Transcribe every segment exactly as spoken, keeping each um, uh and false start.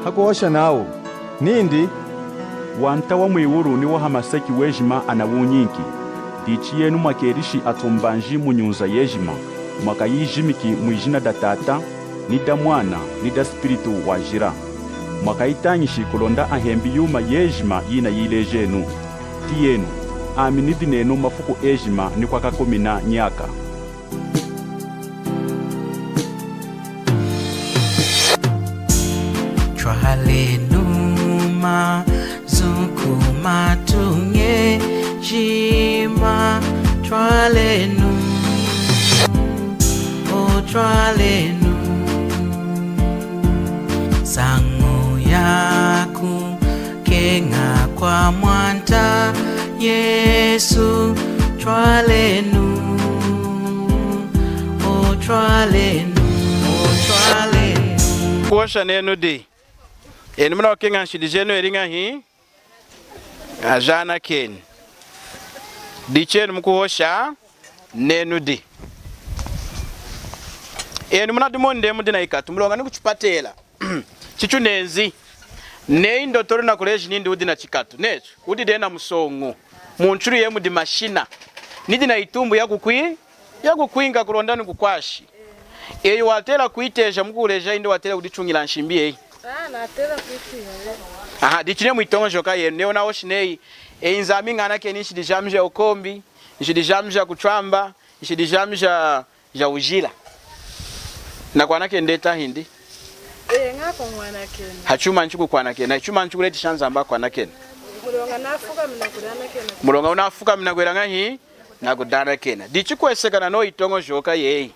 Hakuhosha nawu nindi, Wanta wa mwiwulu ni wa hamaseki wejima anawunyinki. Dichi yenu mwakelishi atumbanji mu nyunza yejima, mwakayijimiki mwijina da Tata, ni da Mwana, ni da Spiritu Wajila. Mwakayitañishi kulonda ahembi yuma yejima yinayilejenu. Tiyenu, ami nidi nenu mafuku ejima ni kwakakumina nyaka. Twalenu mazu ku matuña ejima, twalenu, o twalenu, nsañu yaku keña kwa Mwanta Yesu, twalenu, o twalenu, o twalenu. Kuhosha nenu di. Enu munakukeña nshidi jenu eli ñahi? Ajanakeni. Dichi enu mukuhosha nenu di. Enu munadimoni dehi mudi na ikatu, muloña ni kuchipatela. Chichu nenzi. Neyi ndotolu nakuleji nindi wudi na chikatu, nechu wudi dehi na musoñu. Munchulu yeyi mudi mashina. Nidi na itumbu yakukwi-, yakukwinka kulonda nikukwashi. Eyi watela kwiteja mukuleja indi watela kudituñila nshimbi yeyi? Ah, natela kwiteja. Aha, dichi neyi mwitoñojoka yenu, neyi wunahoshi neyi, eyi Nzambi ñanakeni nshidi jami ja wukombi, nshidi jami ja kutwamba, nshidi jami ja ja wujila. Nakwanakeni dehi tahindi? Eh, ñakuñanakena. Hachumanyi chikukwanakena? Chumanyi chikuletesha Nzambi akwanakena? Muloña nafukamina kudanakena. Muloña wunafukamina kwila ñahi? Nakudanakena. Dichi kwesekana no itoñojoka yeyi,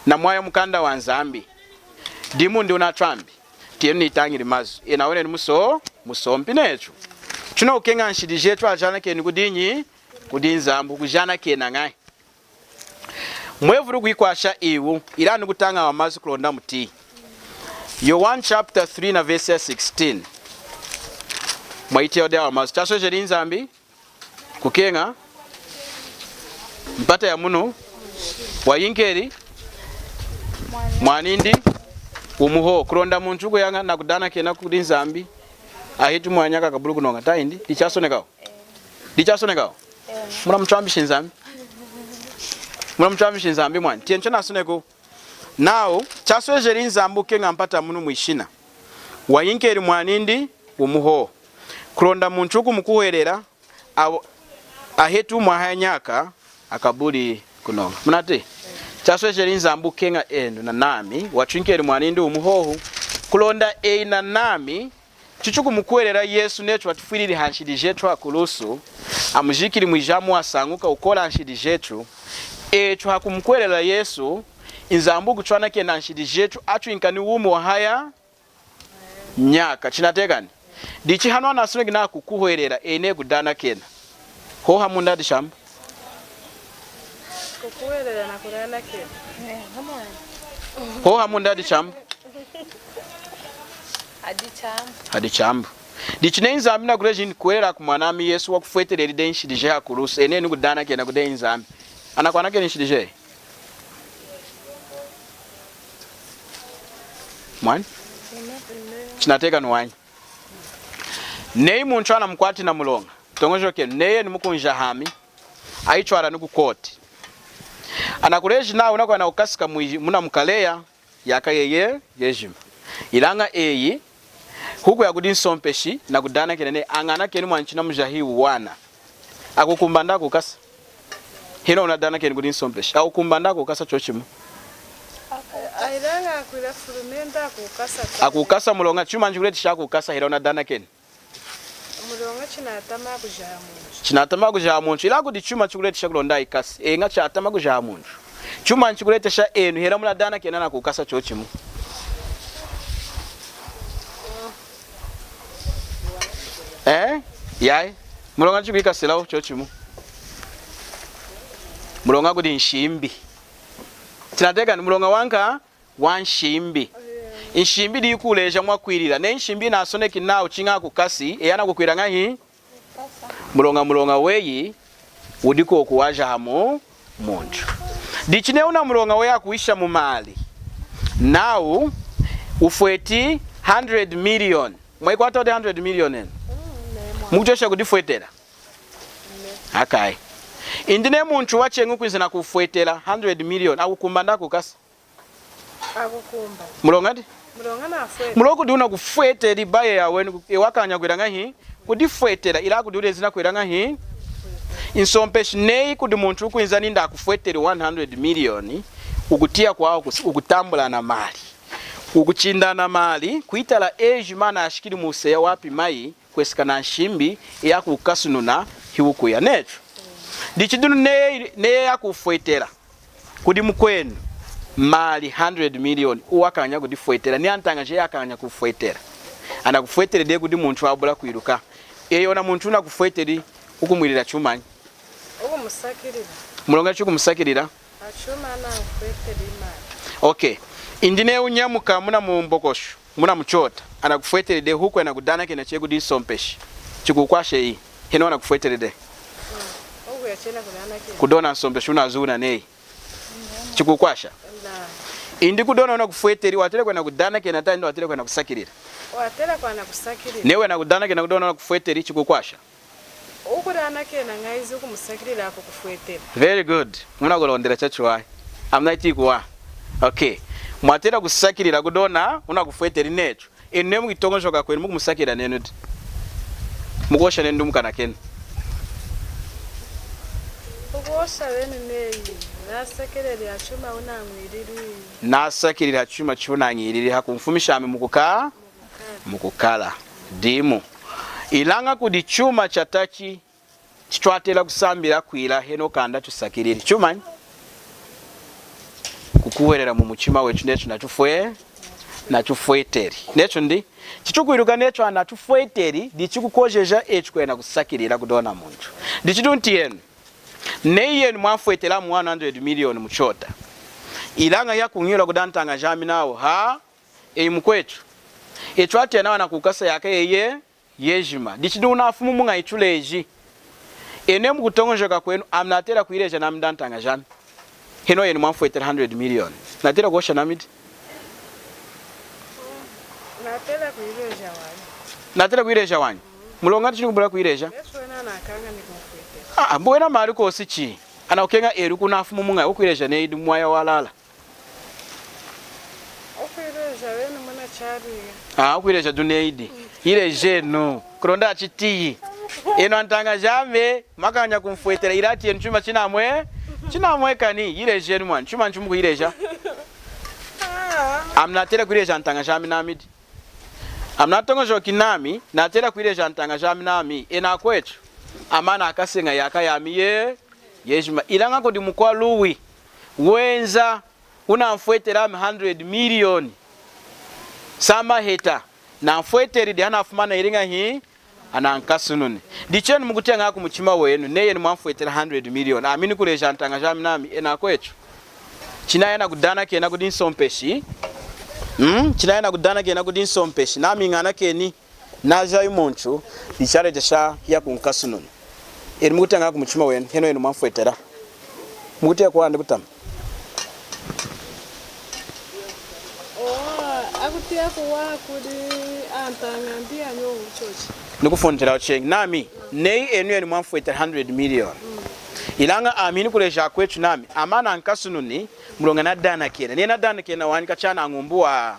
na mwaya mukanda wa Nzambi, dimu ndi wunatwambi, tiyenu nitañili mazu. Enu wenenu muso-, musompi nechu. Chunakukeña nshidi jechu ajanakeni kudinyi? Kudi Nzambi, kujanakena ñahi? Mwevulu kwikwasha iwu, ilaña nikutaña awa mazu kulonda mutiyi. Yohane chapter three na verse ya sixteen. Mwayitiya dehi awa mazu. Chaswejeli Nzambi kukeña mpata ya munu, wayinkeli Mwanindi wumu hohu, kulonda muntu kuyaña nakudanakena kudi Nzambi, ahetu mwahaya nyaka, akabuli kunoña. Tahindi? Dichasonekawu. Dichasonekawu. Munamutwambishi Nzambi? Munamutwambishi Nzambi mwani? Tiyenu chanasoneku. Nawu, chaswejeli Nzambi kukeña mpata munu mwishina, wayinkeli Mwanindi wumu hohu, kulonda muntu wukumukuhwelela, awu-, ahetu mwahaya nyaka, akabuli kunoña. Munatiyi? Chaswejeli Nzambi kukeña enu na nami, watwinkeli Mwanindi wumu hohu, kulonda eyi na nami, chichu kumukuhwelela Yesu, nechu watufwilili hanshidi jechu hakulusu, amujikili mwijamu, wasañuka, wukuula nshidi jechu. Echu hakumukuhwelela Yesu, Nzambi wukuchwanakena nshidi jechu, atwinka ni wumi wahaya nyaka. Chinatiyakani? Dichi hanu anasoneki nakukuhwelela, eyi neyi kudanakena. Hohamu nda hadi chaambu? Kukuhwelela na kudanakena. Hohamu nda hadi chaambu? Hadi chaambu. Hadi chaambu. Dichi neyi Nzambi nakuleji nindi kuhwelela ku Mwanami Yesu wakufweteleli dehi nshidi jeyi hakulusu, eyi neyi nikudanakena kudi Nzambi, anakwanakeni nshidi jeyi? Mwani? Chinatiyakani wanyi? Neyi muntu anamukwati na muloña, toñojokenu, neyi enu mukunjaha ami, ayitwala ni ku koti. Anakuleji nawu wunakuya nakukasika mwi-, muna mukaleya, yaka yeyi yejima. Ilaña eyi, wukuya kudi nsompeshi nakudanakena neyi, añanakeni mwani, chinamujahi iwu wana. Akukumba nda akukasa? Hinu wunadanakeni kudi nsompeshi, akukumba nda akukasa chochimu? A-, ilaña akwila fulu nindi akukasa. Akukasa muloña, chumanyi chikuletesha akukasa hela wunadanakeni? Muloña chinatama kujaha muntu. Chinatama kujaha muntu. Ilaña kudi chuma chikuletesha kulonda ayikasi. Eña, chatama kujaha muntu. Chumanyi chikuletesha enu hela munadanakena nakukasa chochimu? Eh? Yayi. Muloña chikuyikasilawu chochimu. Muloña kudi nshimbi. Chinatiyakani? Muloña wanka wa nshimbi. Nshimbi dikuleja mwakwilila. Neyi nshimbi yinasoneki nawu chiña akukasi, eyi anakukwila ñahi? Muloña, muloña weyi wudi kwoku wajaha mu-, muntu. Dichi neyi wuna muloña weyi akuwisha mu mali, nawu wufweti Hundred million. Mwayikwata kudi hundred million enu? Mukutwesha kudifwetela? Akayi. Indi neyi muntu wacheñi kwinza nakufwetela hundred million, akukumba nda akukasa? Akukumba. Muloña di? Muloña nafwete. Muloña kudi wunakufweteli bayi eyi aweni, eyi wakañanya kwila ñahi? Kudifwetela, ilaña kudi wulezi nakwila ñahi? Nsompeshi neyi kudi muntu wukwinza nindi akufweteli one hundred million, wukutiya kwawu, wukutambula namali. Wukuchinda namali, kwitala ejima anashikili museya wapi mayi, kweseka nanshimbi, eyi akukasununa, hiwukuya. Necho. Dichi dinu neyi, neyi akufwetela kudi mukwenu mali hundred million, wakañanya kudifwetela, ni antaña jeyi akañanya kufwetela. Anakufweteli dehi kudi muntu wabula kwiluka. Eyi ona muntu wunakufweteli wukumwilila chumanyi? Wukumusakilila. Muloña chi wukumusakilila? Achuma anakufweteli mali. Okay. Indi neyi wunyamuka muna mumbokosho, muna muchota, anakufweteli dehi, wukwenda kudanakena cheñi kudi nsompeshi, chikukwasha eyi? Henohu anakufweteli dehi. Mm. Wukuya cheñi kudanakena. Kudi ona nsompeshi wunazuwa neyi chikukwasha. Indi kudi ona wunakufweteli, watela kwenda kudanakena tahindi watela kwenda kusakilila? Watela kwenda kusakilila. Neyi wenda kudanakena kudi ona wunakufweteli, chikukwasha? Wukudanakena ñahi izu wukumusakilila akukufwetela? Very good. Munakulondela chachiwahi. Ami nayitiyi kuwaha. Okay. Mwatela kusakilila kudi ona wunakufweteli necho. Enu neyi mukuyitoñojoka kwenu mukumusakilila nenu di? Mukuhosha nenu di mukana kenu? Wukuhosha wenu neyi, nasakilili hachuma wunañilili. Nasakilili hachuma chiwunañilili, hakumfumisha ami mukuka-, mukukala. Dimu. Ilaña kudi chuma chatachi chitwatela kusambila kwila henohu kanda tusakilili. Chumanyi? Kukuhwelela mumuchima wetu netu nachufwe-, nachufweteli. Netu ndi, chitukwiluka netu anatufweteli, dichikukojeja etu kwenda kusakilila kudi ona muntu. Dichi dinu tiyenu. Neyi enu mwamfwetela ami one hundred million muchota. Ilaña hiyakuñihula kudi antaña jami nawu, ha, eyi mukwetu, etu atiya nawa anakukasa yaka yeyi yejima. Dichi dinu wunafumi muñahi tuleji? Enu neyi mukutoñojoka kwenu, ami natela kuyileja nami di antaña jami? Henohu enu mwamfwetela hundred million. Natela kuhosha nami di? Natela kuyileja wanyi. Natela kuyileja wanyi. Muloña dichi nikubula kuyileja? Netu wena nakañanyi kumfwetela. Ah, ah, mbu wena mali kosi chi. Anakukeña eli kunafumi muñahi, wukuyileja neyi di mwaya walala. Wukuyileja wenu muna chariga. Ah, wukuyileja dinu neyi di. Yilejenu. Kulonda achitiyi. Enu antaña jami, mwakañanya kumfwetela, ilaña enu chuma chinamwe-, chinamwekani. Yilejenu mwani. Chumanyi chimukuyileja? Ah. Ami natela kuyileja antaña jami nami di? Ami natoñojoki nami, natela kuyileja antaña jami nami, enu akwetu, ami anakaseña yaka yami ye-, yejima. Ilaña kudi mukwaluwi wenza, wunamfwetela ami hundred million. Samaheta, namfweteli di hanafuma nayili ñahi? Anankasununi. Dichi enu mukutiya ñahi kumuchima wenu, neyi enu mwamfwetela hundred million, ami nikuleja antaña jami nami, enu akwetu, chinaya nakudanakena kudi nsompeshi. Mm? Chinaya nakudanakena kudi nsompeshi, nami ñanakeni. Najahi muntu, dichaleja sha hiyakunkasununa. Enu mukutiya ñahi kumuchima wenu, henohu enu mwamfwetela? Mukutiya kuwaha indi kutama? Oh, akutiya kuwaha kudi antaña ndi anyo chochi. Nikufuntilawu cheñi. Nami, neyi enu enu mwamfwetela hundred million. Mm. Ilaña ami nikuleja akwetu nami, ami anankasununi, muloña nadanakena. Neyi nadanakena wanyi kachi anañumbi wa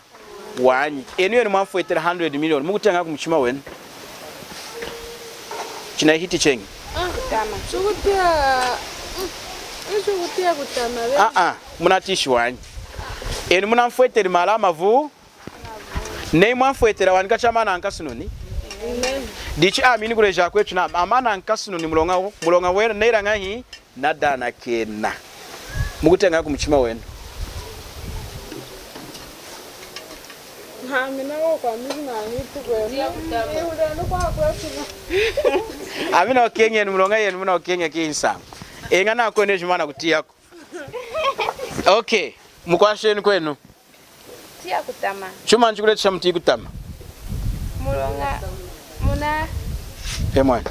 wanyi. Enu enu mwamfwetela hundred million. Mukutiya ñahi kumuchima wenu? China hiti cheñi. Ah, kutama. Chukutiya, mm, chukutiya kutama, be. Ah, ah, munatiyishi wanyi. Enu munamfweteli mali amavu. Neyi mwamfwetela wanyi kachi ami anankasununi. Amen. Dichi ami nikuleja akwetu nami, ami anankasununi muloña, muloña wena, neyi ilaña ñahi? Nadanakena. Mukutiya ñahi kumuchima wenu? Ami nakukeñeni muloña yenu munakukeña kinsañu. Eña nakwenu ejima anakutiyaku. Okay. Mukwashenu kwenu. Tiya kutama. Chumanyi chikuletesha mutiyi kutama? Muloña, muna. E mwana.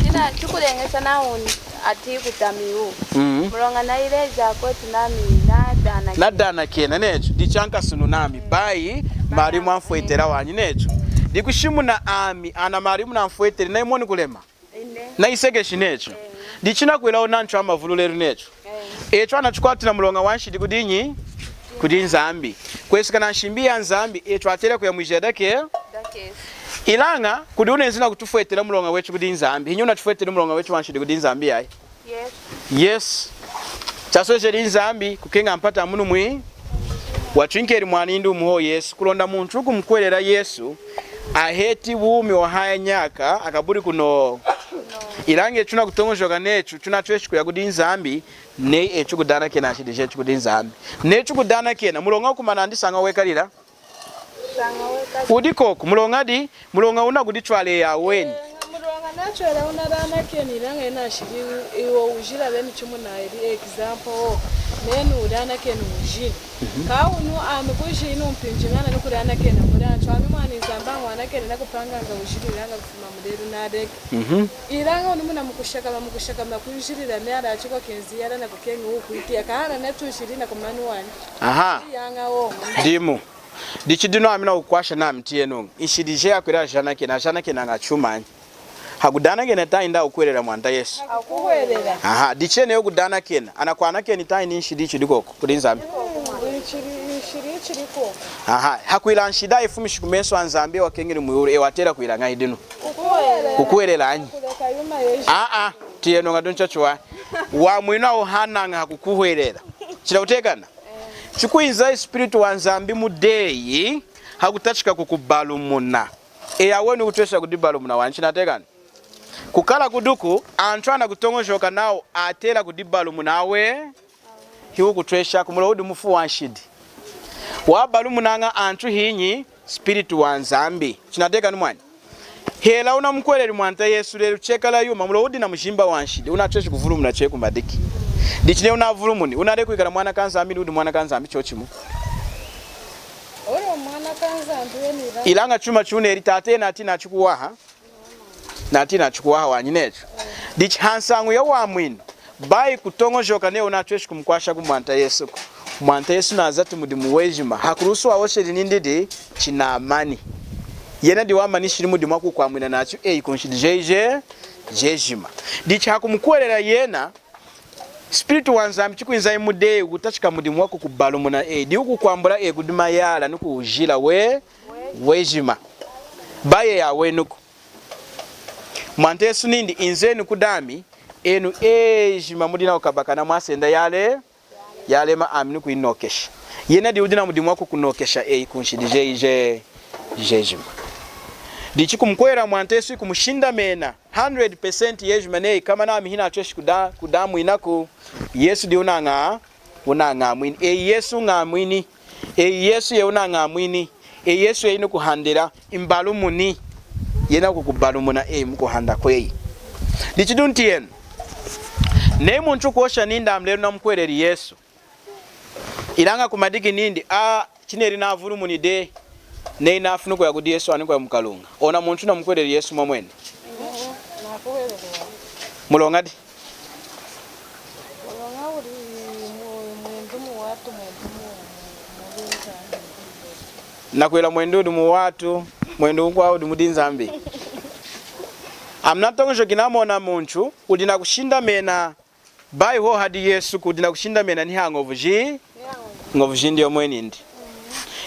China, chikuleñesha nawu atiyi kutama iwu. Mm. Muloña nayileja akwetu nami nadanakena. Nadanakena, necho. Dichi ankasununi ami. Bayi, Marimu amfwetela wanyi netu. Dikushimuna ami, ana marimu namfweteli, nayimoni kulema. Nayisekeshi netu. Dichi chinakwila ona antu amavulu lelu netu. Etu anatukwatila muloña wanshidi kudinyi? Kudi Nzambi. Kwesekana nanshimbi ya Nzambi, etu twatela kuya mwijiya dakesi. Ilaña, kudi wunenzi nakutufwetela muloña wetu kudi Nzambi. Hinyi wunatufweteli muloña wetu wanshidi kudi Nzambi yayi? Yesu. Chaswejeli Nzambi kukeña mpata munu mwi-, watwinkeli mwanindi wumu hohu Yesu. Kulonda muntu wukumukuhwelela Yesu, aheti wumi wahaya nyaka, akabuli kunoña. Ilaña etu tunakutoñojoka netu, tunatweshi kuya kudi Nzambi, neyi etu tukudanakena nshidi jetu kudi Nzambi. Neyi tukudanakena, muloña wukumana nindi saña wekalila? Wudi kwoku, muloña di, muloña wunakuditwala eyi aweni. Muloña natwela wunadanakeni, ilaña ena nshidi iwu wujila beni chimunayili, example, nenu wudanakeni wujila. Kawunu ami kujila mpinji ñana nikudanakena mudi antu, ami mwani Nzambi ñanakeni nakupañaña wujila ilaña kufuma mudi lelu nadeke. Ilaña wunu muna mukushakama, mukushakama kunjilila, ni ala achiko kenzi yala nakukeña wukwitiya, kahala natu nshidi nakumani wanyi. Aha. Yaña womu. Dimu. Dichi dinu ami nakukwasha nami tiyenu. Nshidi jeyi akwila ajanakena, ajanakenaña chumanyi? Hakudanakena tahindi hakukuhwelela Mwanta Yesu? Hakukuhwelela. Aha, dichi neyi wukudanakena, anakwanakeni tahindi nshidi yichidi kwoku kudi Nzambi? Nshidi, nshidi yichidi kwoku. Aha, hakwila nshidi ayifumishi kumesu aNzambi, eyi wakeñili mwiwulu, eyi watela kwila ñahi dinu? Kukuhwelela. Kukuhwelela anyi? Kuleka yuma yeji. Aa, tiyenu ña dinu chachiwahi. Wamwinu awuhanaña hakukuhwelela. Chinatiyakani? Chikwinza Spiritu wa Nzambi mudeyi, hakutachika kukubalumuna. Eyi aweni wukutwesha kudibalumuna wanyi, chinatiyakani? Kukala kuduku, antu anakutoñojoka nawu atela kudibalumuna aweni, hiwukutwesha, kumuloña wudi mufu wanshidi. Wabalumunaña antu hinyi? Spiritu wa Nzambi. Chinatiyakani mwani? Hela wunamukuhweleli Mwanta Yesu lelu, chekala yuma, muloña wudi namujimba wanshidi, wunatweshi kuvulumuna cheñi kumadiki. Dichi neyi wunavulumuni, wunaleki kwikala mwana kaNzambi, wudi mwana kaNzambi chochimu. Wudi mwana kaNzambi wenila. Ilaña chuma chiwuneli, tata yena ati nachikuwaha. Nati nachikuwaha wanyi netu. Dichi hansañu ya wamwinu, bayi kutoñojoka neyi wunatweshi kumukwasha ku Mwanta Yesuku. Mwanta Yesu nazati mudimu wejima. Hakulusu wahosheli nindi di chinamani. Yena diyi wamanishili mudimu wakukwamwina nachu eyi kunshidi jeyi jejima. Dichi hakumukuhwelela yena, Spiritu wa Nzambi chikwinza mudeyi wukutachika mudimu wakukubalumuna eyi, diyi wukukwambula eyi kudi mayala ni kuwujila we, wejima. Bayi eyi awenuku. Mwanta Yesu nindi, inzenu kudami, enu ejima mudi nakukabakana mwasenda yale, yalema ami nukuyinokesha. Yena diyi wudi namudimu wakukunokesha eyi kunshidi jeyi je, jejima. Dichi kumukuhwelela Mwanta Yesu kumushindamena hundred percent yejima neyi kama nami hinatweshi kuda, kudamwinaku. Yesu diyi wunaña, wunañamwini. Eyi Yesu ñamwini. Eyi Yesu yeyi wunañamwini. Eyi Yesu yeyi nukuhandila. Mbalumuni. Yena kukubalumuna eyi mukuhanda kweyi. Dichi dinu tiyenu. Neyi muntu kuhosha nindi ami lelu namukuhweleli Yesu. Ilaña kumadiki nindi, a, chineli navulumuni dehi. Neyi nafwi nukuya kudi Yesu, ani kuya mukalunga. Ona muntu namukuhweleli Yesu mwamweni. Muloñadi? Nakwila mwendu wudi muwatu, mwendu wukwawu wudi mudi Nzambi. Ami natoñojoki namona muntu wudi nakushindamena bayi hohu hadi Yesuku, wudi nakushindamena ni hañovu ji, ñovu jindi yomweni ndi.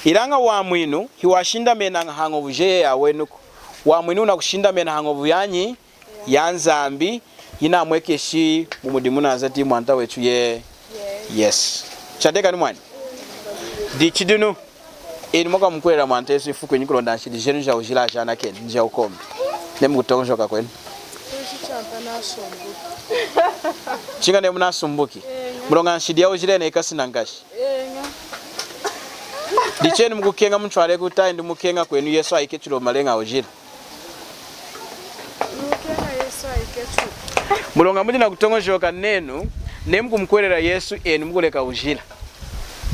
Ilaña wamwinu hiwashindamenaña hañovu jeyi awenuku. Wamwinu wunakushindamena hañovu yanyi, ya Nzambi, yinamwekeshi mumudimu nazati Mwanta wetu ye, Yesu. Chatiyakani mwani? Dichi dinu, enu mwakamukuhwelela Mwanta Yesu ifuku inyi kulonda nshidi jenu jawujila ajanakeni, ni jawukombi? Neyi mukutoñojoka kwenu. Chiña neyi munasumbuki. Muloña nshidi yawujila yena yikasi nankashi. Dichi enu mukukeña muntwaleki tahindi mukukeña kwenu Yesu ayikeshi loba maleña awujila? Muloña mudi nakutoñojoka nenu, neyi mukumukuhwelela Yesu, enu mukuleka wujila.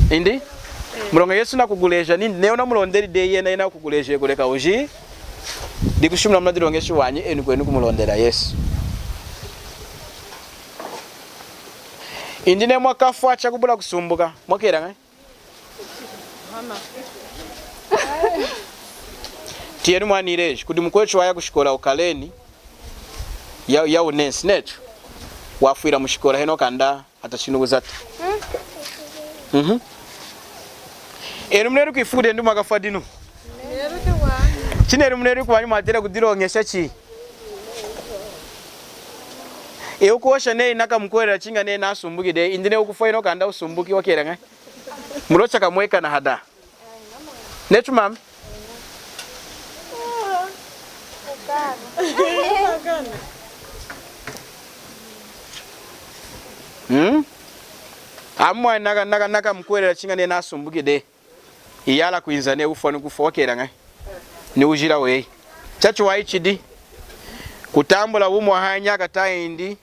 Indi? Muloña Yesu nakukuleja nindi, neyi wunamulondeli dehi yena, yena kukuleja kuleka wujila. Dikushimuna munadilongeshi wanyi, enu kwenu kumulondela Yesu. Indi neyi mwakafwa chakubula kusumbuka, mwakela ñahi? Tiyenu mwani ileji, kudi mukwetu waya kushikola ukaleni, ya, ya unensi, netu. Wafwila mushikola henohu kanda atachi nukuzata. Mhm. Enu muneluki ifuku denu mwakafwa dinu? Chineli muneluki wanyi mwatela kudiloñesha chi? Eyi wukuhosha neyi nakamukuhwelela chiña neyi nasumbuki dehi, indi neyi wukufwa henohu kanda wusumbuki, wakela ñahi? Muloña chakamwekana hada. Netu mama. Hmm? Ami mwani naka, naka, nakamukuhwelela chiña neyi nasumbuki dehi. Iyala kwinza neyi wufwa nikufwa, wakela ñahi? Ni wujila weyi. Chachiwahi chidi kutambula wumi wahaya nyaka tahindi,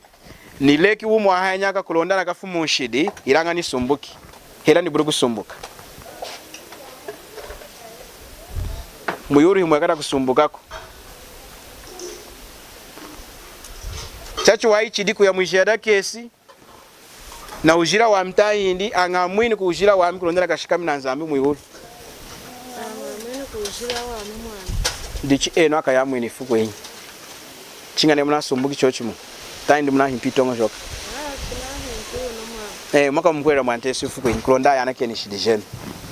nileki wumi wahaya nyaka kulonda nakafwi munshidi, ilaña nisumbuki. Hela nibuli kusumbuka. Mwiwulu himwekala kusumbukaku. Chachiwahi chidi kuya mwijiya dakesi, na wujila wami tahindi, añamwini kuwujila wami kulonda nakashakami naNzambi mwiwulu. Añamwini kuwujila wami mwani. Dichi enu akayamwini ifuku enyi. Chiña neyi munasumbuki chochimu. Tahindi munahimpi itoñojoka. Ah, chinahimpi unu mwani. Eh, mwakamukuhwelela Mwanta Yesu ifuku enyi, kulonda ayanakeni nshidi jenu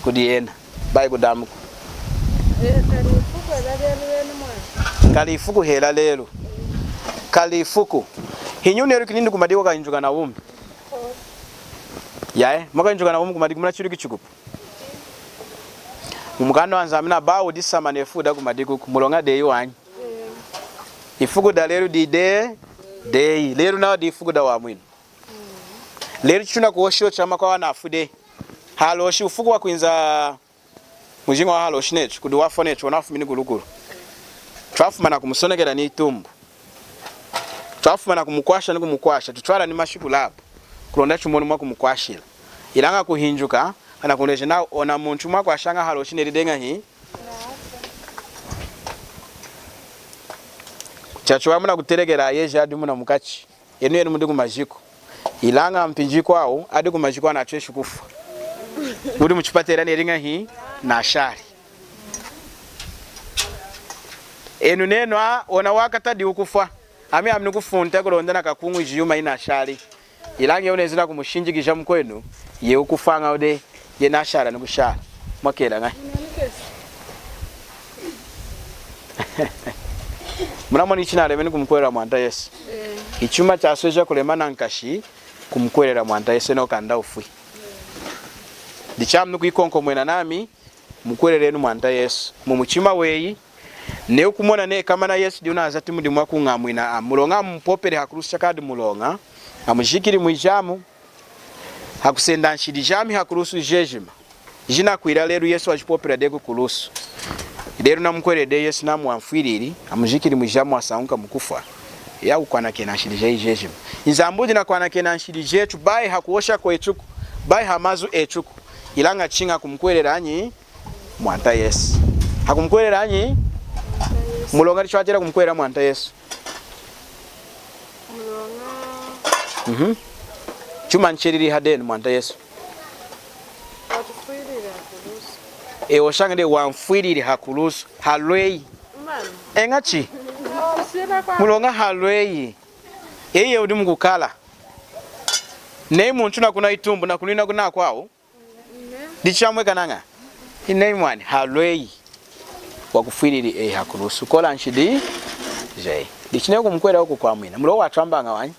kudi yena. Bayi kudamuku. Eh, kali ifuku hela lelu enu mwani. Kali ifuku hela lelu. Kali ifuku. Hinyi wuneluki nindi kumadiki kwakahinjuka nawumi? Yayi, mwakahinjuka nawumi kumadiki, munachiluki chikupu. Mumukanda waNzambi nawu bayi wudisamba nefuku dakumadiki ku, muloña deyi wanyi. Ifuku dalelu didi deyi. Lelu nawa difuku dawamwinu. Lelu chitunakuhosha chamakwawu anafwi dehi. Haloshi, wufuku wakwinza mujiña wahaloshi netu, kudi wafwa netu, wanafumini kulukulu. Twafuma nakumusonekela nitumbu. Twafuma nakumukwasha nikumukwasha, tutwala nimashiku lapu kulonda tumoni mwakumukwashila. Ilaña kuhinjuka, anakuleja nawu ona muntu mwakwashaña haloshi neli dehi ñahi. Chachiwahi munakutelekela ayeji adi muna mukachi. Enu, enu mudi kumajiku. Ilaña mpinji yikwawu adi kumajiku anatweshi kufwa. Wudi muchipatela neli ñahi, nashali. Enu nenu, a, ona wakatadi wukufwa. Ami, ami nukufunta kulonda nakakuñwiji yuma yinashali. Ilaña eyi wunenzi nakumushinjikija mukwenu, yeyi wukufwaña wudi, yeyi nashala nikushala. Mwakela ñahi? Munamoni ichi chinalemi nikumukuhwelela Mwanta Yesu. Eh. Ichuma chasweja kulema nankashi kumukuhwelela Mwanta Yesu, henohu kanda wufwi. Dichi ami nukuyikonkomwena nami, mukuhwelelenu Mwanta Yesu mumuchima weyi. Neyi wukumona neyi komana Yesu diyi wunazati mudimu wakuñamwina, a, muloña amupopeli hakulusu chakadi muloña, amujikili mwijamu, hakusenda nshidi jami hakulusu jejima. Jinakwila lelu Yesu wajipopela dehi kukulusu. Lelu namukuhweleli dehi Yesu nami wamfwilili, amujikili mwijamu, wasañuka mukufwa. Eyi wukwanakena nshidi jeyi jejima. Nzambi wudi nakwanakena nshidi jetu, bayi hakuhosha kwetuku, bayi hamazu etuku. Ilaña chiña kumukuhwelela anyi? Mwanta Yesu. Hakumukuhwelela anyi? Muloña dichi twatela kumukuhwelela Mwanta Yesu. Muloña. Mhm. Chuma chelili hadenu Mwanta Yesu. Watufwilili hakulusu. E, wushaña dehi wamfwilili hakulusu. Halweyi. Mama. Eña chi? Muloña halweyi. Eyi wudi mukukala. Neyi muntu nakuna itumbu, nakunwina kuna akwawu. Dichi chamwekanaña. Ineyi mwani, halweyi. Wakufwilili eyi hakulusu kola nshidi jeyi. Dichi neyi kumukuhwelela wukukwamwina. Muloña watwambaña wanyi.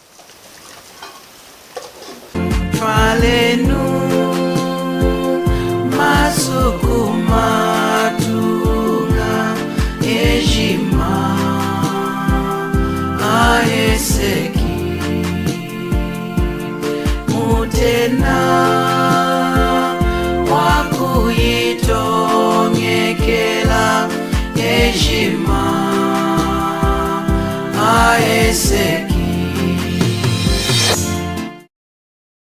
Twalenu masuku matuña ejima aheseki. Mutena wakuyitoñekela ejima aheseki.